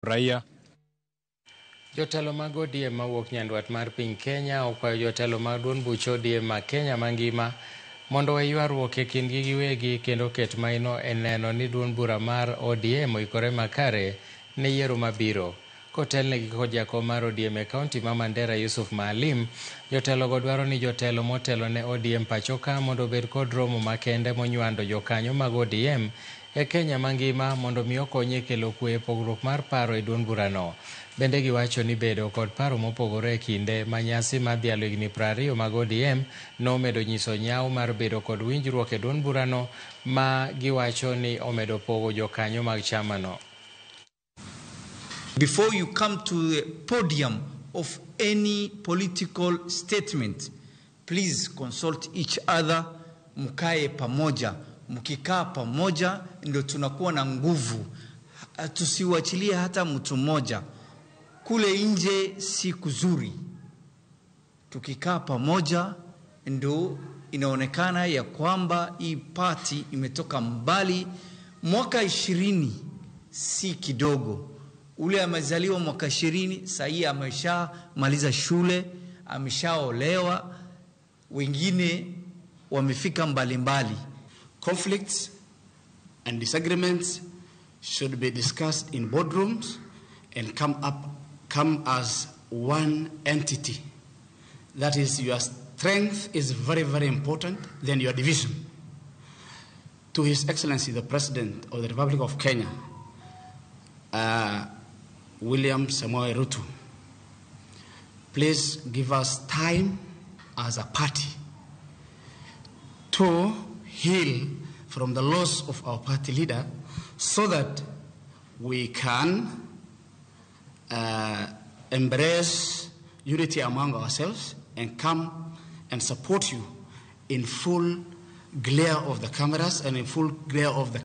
Raia. Jotelo mag ODM mawuok nyandwat mar piny Kenya okwayo jotelo mag duond buch ODM ma Kenya mangima mondo owe ywaruok e kindgi giwegi kendo ket maino e neno ni duond bura mar ODM oikore makare ne yiero mabiro. Kotelnegi kod jakom mar ODM e kaunti ma Mandera Yusuf Maalim, jotelogo dwaro ni jotelo motelo ne ODM pachoka mondo obed kod romo makende monywando jokanyo mag ODM e Kenya mangima mondo mi okony e kelo kwe e pogruok mar paro e duond burano. Bende giwacho ni bedo kod paro mopogore e kinde ma nyasi mar dhialo higni 20 mag ODM nomedo nyiso nyawo mar bedo kod winjruok e duond burano ma giwacho ni omedo pogo jokanyo mag chamano. Before you come to the podium of any political statement, please consult each other, mkae pamoja. Mkikaa pamoja ndio tunakuwa na nguvu. Tusiwachilie hata mtu mmoja. Kule nje si kuzuri. Tukikaa pamoja ndio inaonekana ya kwamba hii party imetoka mbali. Mwaka 20 si kidogo. Ule amezaliwa mwaka 20, sahii ameshamaliza shule, ameshaolewa, wengine wamefika mbalimbali. Conflicts and disagreements should be discussed in boardrooms and come as one entity. That is, your strength is very, very important than your division. To His Excellency the President of the Republic of Kenya, William Samoei Ruto, please give us time as a party to heal from the loss of our party leader so that we can embrace unity among ourselves and come and support you in full glare of the cameras and in full glare of the